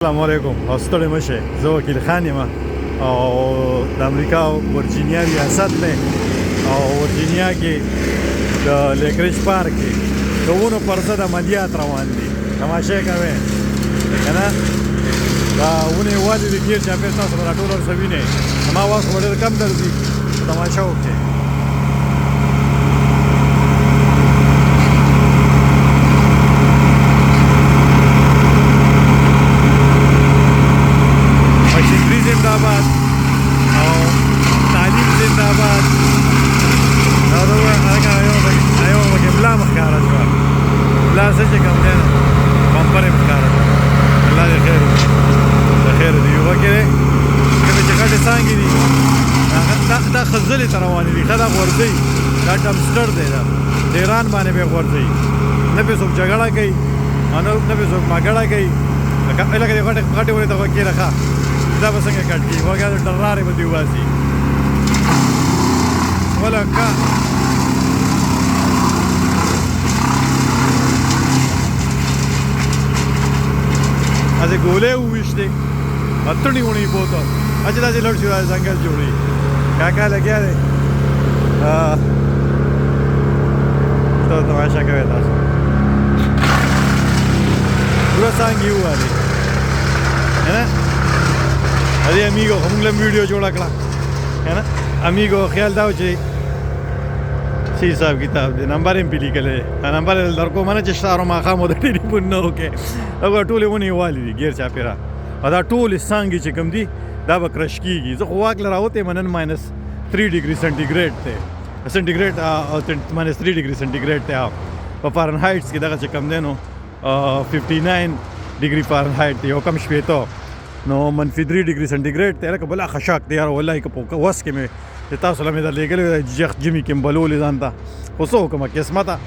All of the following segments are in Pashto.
السلام علیکم او ستړي مه شئ. زه وکیل خان یم او د امریکا ورجینیا ریاست دی او ورجینیا کې د لیکریج پارک کې د ونو پر ضد عملیات روان دي. تماشه کوئ که نه دا ونې والي دي ګیر چاپېر تاسو به دا ټول هر څه وینئ. زما واز خو به ډېر کم درځي، تماشه وکړئ. مشینری زنده‌باد او تعلیم زنده‌باد. دا هلکه یو پکې ملا مخکاره شوه، ملا څه چې کوم دی نو بمپر یې مخکاره شوه. الله دې خیر وکړي، د خیر دې یو پکې دی. کومې چې غټې څانګې دي دا خزلې ته روانې دي، ښه دا غورځوي، دا ډمسټر دی، دا ډېران باندې به یې غورځوي، نه پرې څوک جګړه کوي او نه پرې څوک مګړه کوي. لکه دې غټې غټې ونې ته غوږ کښېنه، ښه دا به څنګه کټ کړي، وګه ډرارې به دې وباسي. ولکه هسې ګولۍ وویشتې، اتڼې وڼې یې بوته، هسې داسې لړ شو، ځنګل جوړوي. کاکا لګیا دی، ته تماشا کوئ تاسو. پوره څانګې ووهلې که نه؟ دې امیګو خو موږ له ویډیو جوړه کړه که نه؟ امیګو خیال دا و چې څه حساب کتاب دی، نمبر یې هم پرې لیکلی دی، دا نمبر یې در کوم نه چې سهار او ماښام مو د ټلیفون نه وکړې. دا ګوره ټولې ونې یې والي دي ګیر چاپېره، او دا ټولې څانګې چې کوم دي دا به کرش کېږي. زه خو واک له راوتی یم، نن -3 ډګري سنټیګریډ دی، سنټیګریډ -3 ډګري سنټیګریډ دی. په فارنهایټس کې دغه چې کوم دی نو 59 ډګري فارنهایټ دی، یو کم 60، نو -3 ډګري سنټیګریډ دی. لکه بلا خشاک دی یاره، والله که په وس کې مې چې تاسو له مې در لېږلی وای، جخ جمي کې مې بلولې ځان ته، خو څه وکړم قسمته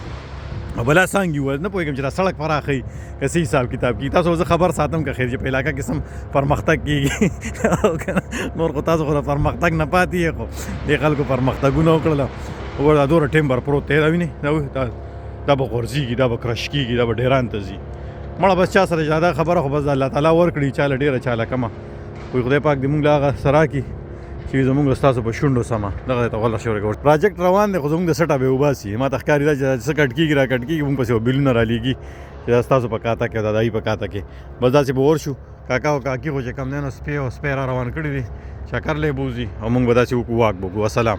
بلا څانګې وه. نه پوهېږم چې دا سړک پراخوي که څه حساب کتاب کېږي. تاسو زه خبر ساتم که خیر چې په علاقه کې سم پرمختګ کېږي او که نه، نور خو تاسو خو د پرمختګ نه پاتې یې، خو دې خلکو پرمختګونه وکړل. وګوره دا دومره ټیمبر پروت دی، دا وینې، دا به غورځېږي، دا به کرش کېږي، دا به ډېران ته ځي. مړه بس چا سره چې دا خبره خو بس د الله تعالی ورکړي، چا له ډېره چا له کمه. وایي خدای پاک دې موږ له هغه څه راکړي چې زموږ ستاسو په شونډو سمه دغه ته غوله شوې. ګور پروجیکټ روان دی، خو زموږ د سټه به وباسي. ما ته ښکاري دا چې څه کټ کېږي را کټ کېږي، موږ پسې به بلونه رالیږي چې دا ستاسو په کاته کې او دا دایي په کاته کې. بس داسې به ورشو. کاکا او کاکي خو چې کم دی نو سپی او سپی را روان کړي دي، چکر له یې بوځي او موږ به داسې وکړو، واک به وکړو. وسلام.